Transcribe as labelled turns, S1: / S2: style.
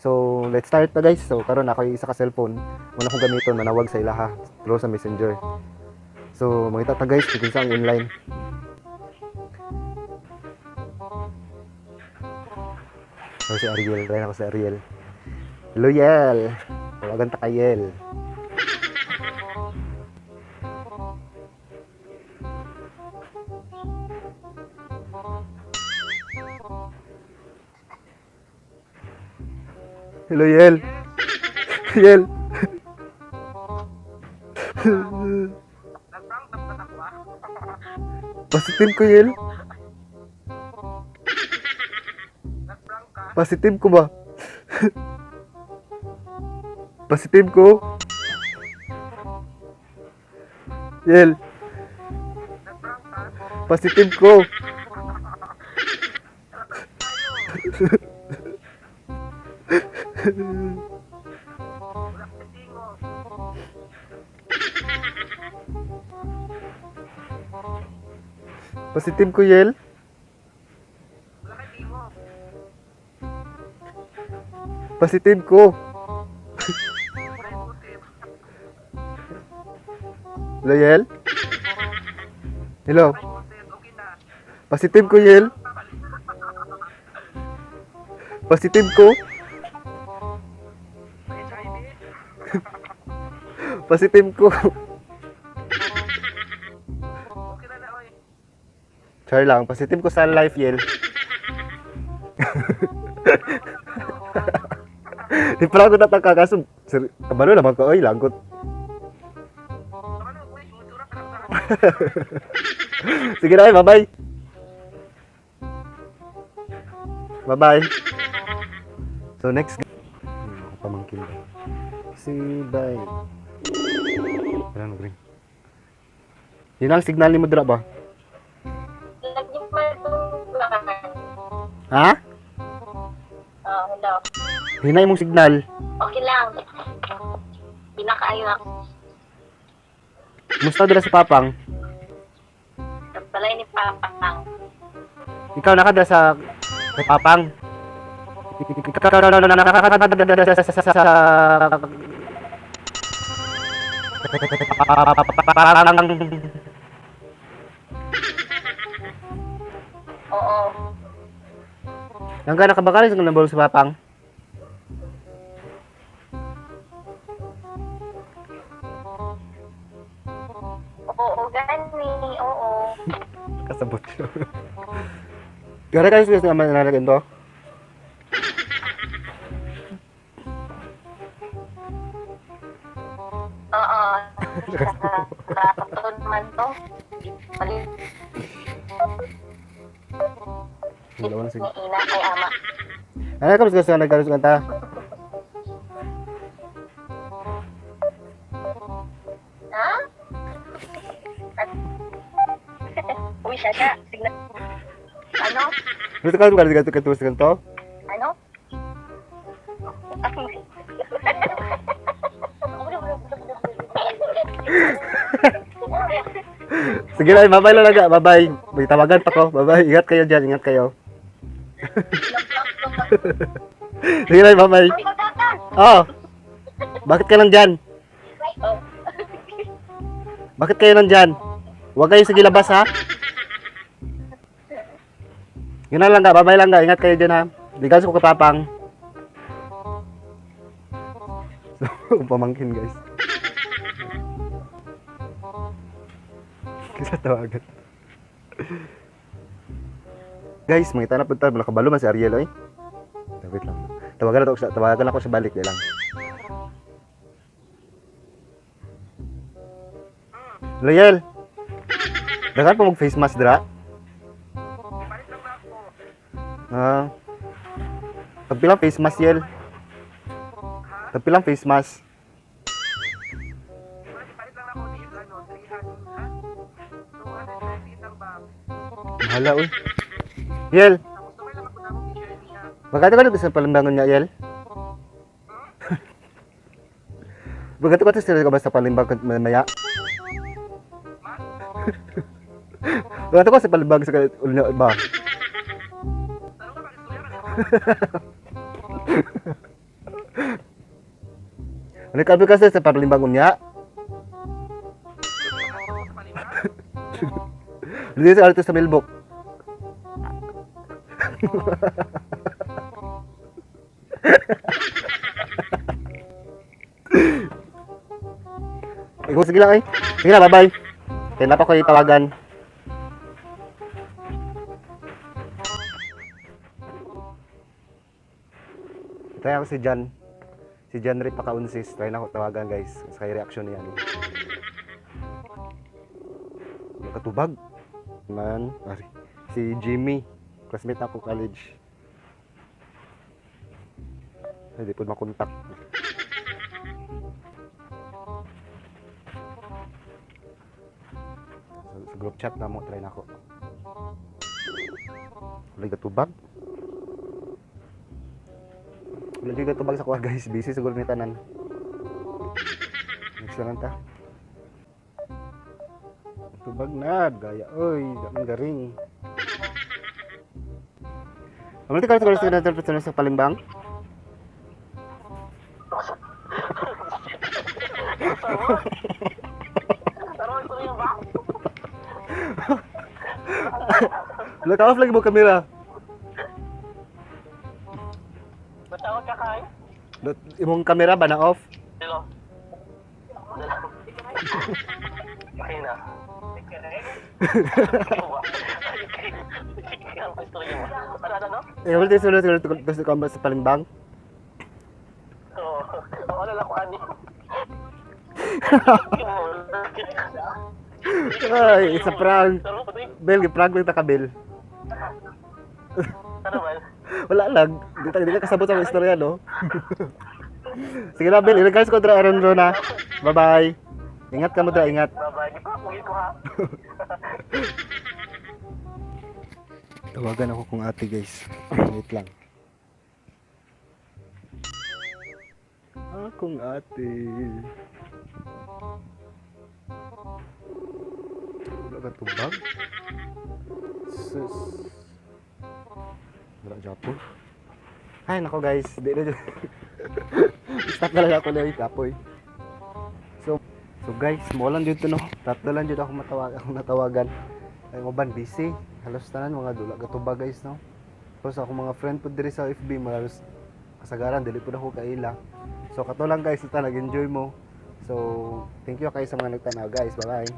S1: So, let's start na, guys. So, karon ako yung isa ka cellphone. Muna akong gamiton manawag sa ilaha through sa Messenger. So, mangita ta, guys, kung kinsa ang online. So, si Ariel. Try ako si Ariel. Hello, Yel. Tawagan ta kay Yel. Hello, Yel. Yel.
S2: Nag-prank na ba ako ah?
S1: Positive ko, Yel.
S2: Nag-prank ka?
S1: Positive ko ba? Positive ko. Yel,
S2: Nag-prank ka?
S1: positive ko.
S2: Wala ka tingo.
S1: Positive ko, Yel.
S2: Wala ka tingo.
S1: Positive ko.
S2: Wala yung butim.
S1: Hello, Yel. Hello.
S2: Wala yung butim. Okay na.
S1: Positive ko, Yel. Positive ko.
S2: May HIV?
S1: Positive ko.
S2: Okay na na oy.
S1: Char lang. Positive ko sa life, Yel. Di pala ako natangka kaso sir, kabalo naman ko, oy, langkot.
S2: Ano, uy, mutura ka lang sa
S1: Sige na, bye-bye. Bye-bye. So next, ako pamangkin ba? Si bye. Wala na green. Yun ang signal ni mo dira ba?
S3: Lagi matunggan.
S1: Ha?
S3: Oh, hello.
S1: Hinay mong signal.
S3: Okay lang. Pinakaayo ako.
S1: Musta dira sa papang?
S3: Balay ni Papang.
S1: Ikaw nakadira sa papang. Ikaw sa
S3: Oo.
S1: Hanggang nakabakalis ang nabol sa papang.
S3: Oo, gani. Oo.
S1: Kasabot siya. Gara kayo sa naman nanalagin to?
S3: Oo. Sa man to. Mali
S1: Wala wala sige.
S3: ni ina kay ama.
S1: Ano ka gusto nagkaroon sa kanta?
S3: Ha? Uy, siya siya. Signa. Ano?
S1: Gusto ka gusto ka sa kanto?
S3: Ano?
S1: Sige na, bye-bye lang laga. Bye-bye. May tawagan pa ko. Bye-bye. Ingat kayo dyan. Ingat kayo. Sige na, bye-bye. Oh. Bakit ka nandyan? Bakit kayo nandyan? Huwag kayo sige labas, ha? Yun na lang ga. Bye-bye lang ga. Ingat kayo dyan, ha? Ligas ko kapapang. So, pamangkin, guys. Kasi tawagan. Guys, mangita na punta. Wala kabalo man si Ariel, oy. Wait lang. Tawagan na to, tawagan ako sa balik, di lang. Loyal. Dagan pa mag face mask dra.
S2: Palit lang na ako.
S1: Ah. Tagpilang face mask, Yel. Tagpilang face mask.
S2: Wala, ipalit lang ako ni ano, 300, ha? 230 ang bag.
S1: Mahala, uy. Yel,
S2: Tapos may lang ako na akong i-share niya.
S1: bagay ka sa palimbangan niya, Yel? Bagay ka sa ba sa palimbang mamaya? Bagay ka sa palimbang sa ulo ba?
S2: Tanong ka, bakit istorya ka?
S1: Ano ka kasi sa Palimbang unya?
S2: Sa Palimbang?
S1: Dito sa alto sa Milbok. Ikaw, sige lang ay. Sige na, bye-bye. Kaya na pa ko itawagan. Try ako si John. Si John Ray Pakaunsis. Try na ako tawagan, guys. Sa kay reaction niya. Ano. Nakatubag. Man, ari. Si Jimmy. Classmate ako college. Ay, di po makontak. Sa group chat na mo, try na ako. Wala gatubag. Wala jud gatubag sa kuha, guys. Busy siguro ni tanan. Next na lang ta. Tubag na, gaya oy, daming garing. Ano ka sa sa Palimbang?
S3: Karon ko rin ba?
S1: Wala ka off lagi mo kamera.
S3: Matawag ka kay?
S1: Imong kamera ba na off?
S3: Hello. Okay na. Ano, ano, no?
S1: Eh, wala tayo sulod sulod ka sa Palimbang.
S3: Oo. Oo, wala ko ani.
S1: Ay, it's a prank. Bel, prank lang ta ka, Bel.
S3: Ano ba?
S1: Wala lang. Di ka kasabot sa mga istorya, no? Sige na, Bel. I-regards ko dra Aaron Rona. Bye-bye. Ingat ka mo dra, ingat.
S3: Bye-bye. Di pa, ko ha.
S1: Tawagan ako kung ate, guys. Wait lang. Akong ate. Wala ka tubag? Sus. Wala Japon. Ay, nako guys. Di na. Stop na lang ako na kapoy. So guys, mo lang dito no. Tatlo lang dito ako matawag, ako natawagan. Ay, uban busy. Halos tanan mga dula gatubag, guys, no. Tapos ako mga friend po diri sa FB, malos kasagaran dili pud ako kaila. So kato lang guys, ita nag-enjoy mo. So thank you kayo sa mga nagtanaw, guys. Bye bye.